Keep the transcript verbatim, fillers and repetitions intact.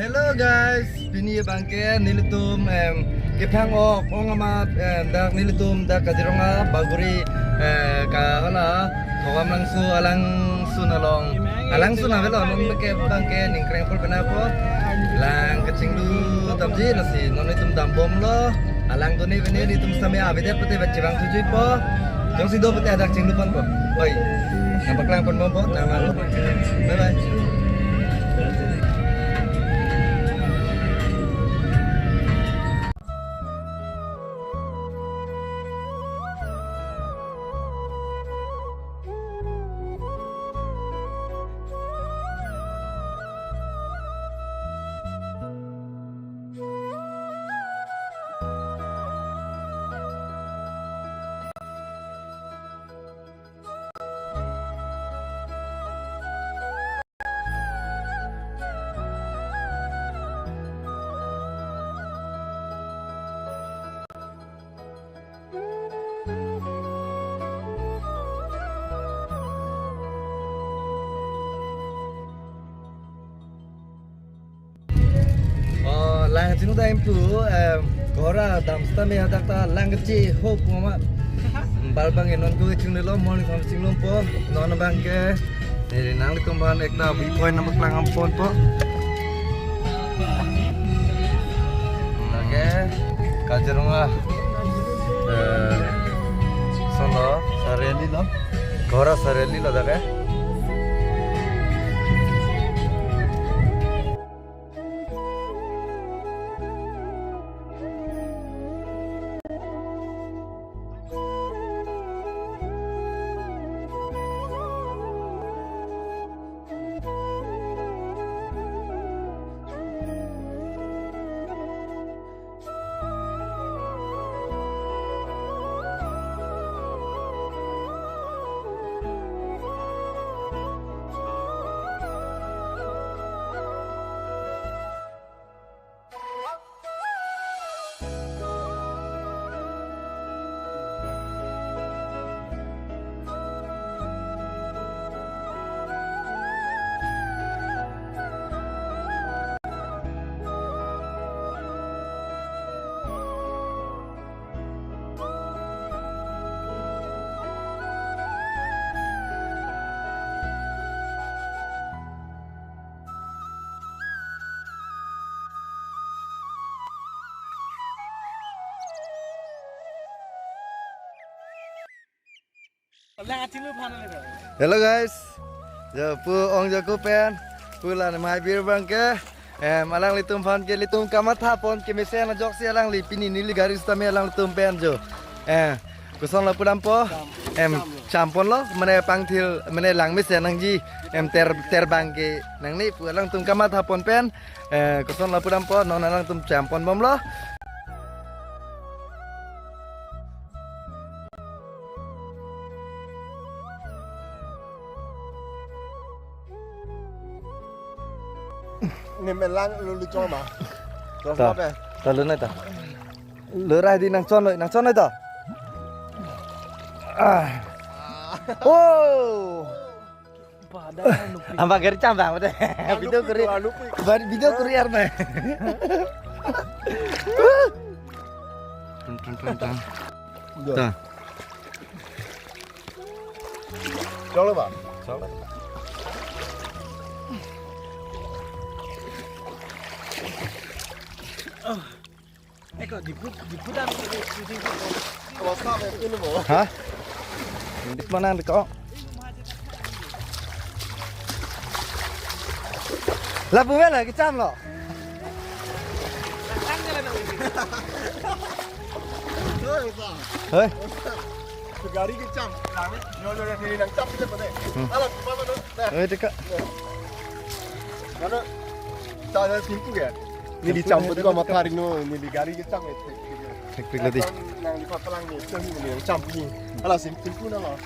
Hello guys, pini abangke nelitum em kephang-ok ong amat em dak nelitum dak Kaziranga Bagori eh ka hala Khogam Langso alangsun along alangsun avelo non ke abangke ningkreng pol pena po lang kachinglu damji lasi non nelitum dambomlo alang doni bene nelitum sami avedet pute bachevang thujuipo. Jongsi do pute hadak chinglu ponpo. Oi. Nangpaklang ponbompo. Nang lang. Bye bye. Oh, lang chinu ta impu, em, ghora dam sita me hadak ta lang kechi hop mama. Bal bang non ko chinu lo morning sam chinu po, non abangke. Neli nanglitum aphan ekta view point nangpaklang ponpo. Lake Kaziranga. Eh, sono, Sareli lo. Ghora Sareli lo dak ke. Hello guys. Jo pu ong jako pen. Pu la mai bir abangke. Em, alanglitum aphan ke ilitum kamatha pon kemesen ajoksi alangli pini neli gari sitame alanglitum pen jo. Eh, koson lo pudampo. Em, cham ponlo, mane pangthil, mane lang mesen nangji. Em, ter, ter abangke nangne pu alangtum kamatha pon pen. Eh, koson lo pudampo, non alangtum cham ponbomlo. Ne melang lulu choma. Terus Ta. apa? Ta lu nai ta. Lu rai di nangchon noi, nangchon noi ta. Ah. Oh. Amba gari cham bang, betul. Video kuri. Video kuri arme. Tun, tun, tun, tun. Udah. Ta. Chalo ba? Chalo. Eko, diput, diput ang, Apa sa ini mo? Ha? Diput mana ko? Lapu mela kecham lo. Hoi. Gari kecham. Nyo nyo nyo nang cham kita pade. Hmm. Alam apa no? Nah. Hoi, teka. Karena saya simpul ya. Ini di simpul campur ya, juga betul. Matahari no, ini di gari kecham ya. Teknik lagi. Nang di papalang ni, ini yang campur ni. Alam sim-, simpul na lo.